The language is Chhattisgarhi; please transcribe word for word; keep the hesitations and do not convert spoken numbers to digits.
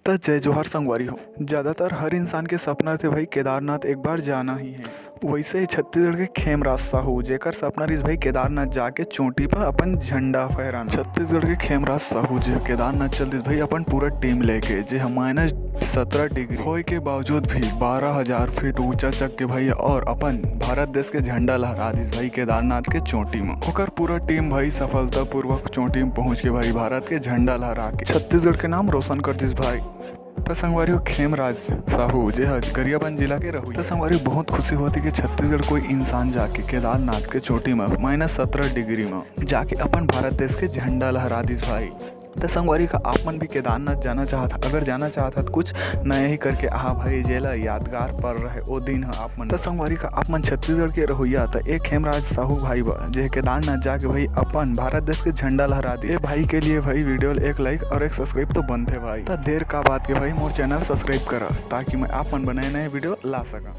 त जय जोहार संगवारी हो। ज्यादातर हर इंसान के सपना रहिथे भाई केदारनाथ एक बार जाना ही है। वैसे ही छत्तीसगढ़ के खेमराज साहू, जेकर सपना रहिस भाई केदारनाथ जाके चोटी पर अपन झंडा फहराना। छत्तीसगढ़ के खेमराज साहू जे केदारनाथ चल दिस भाई अपन पूरा टीम लेके, जे ह माइनस सत्रह डिग्री होए के बावजूद भी बारह हजार फीट ऊंचा चक के भाई और अपन भारत देश के झंडा लहरा दिस भाई केदारनाथ के चोटी म। ओकर पूरा टीम भाई सफलतापूर्वक चोटी म पहुंच के भाई भारत के झंडा लहरा के छत्तीसगढ़ के नाम रोशन कर दिस भाई। त संगवारी हो, खेमराज साहू जे ह गरियाबंद जिला के रहू, त संगवारी हो, बहुत खुशी होती कि छत्तीसगढ़ कोई इंसान जाके केदारनाथ के चोटी म माइनस सत्रह डिग्री म जाके अपन भारत देश के झंडा लहरा दिस भाई। त संगवारी का आप मन भी केदारनाथ जाना चाहत, अगर जाना चाहत हत कुछ नया ही करके, आहा भाई जेला यादगार पल रहे ओ दिन ह आप मन। त संगवारी का आप मन छत्तीसगढ़ के रहुइया, त एक खेमराज साहू भाई बा जे केदारनाथ जाके भाई अपन भारत देश के झंडा लहरा दिस। ए भाई के लिए भाई वीडियो ल एक लाइक और एक सब्सक्राइब तो बनथे भाई। त देर का बात के भाई मोर चैनल सब्सक्राइब करा, ताकि मैं आप मन बनाए नए वीडियो ला सका।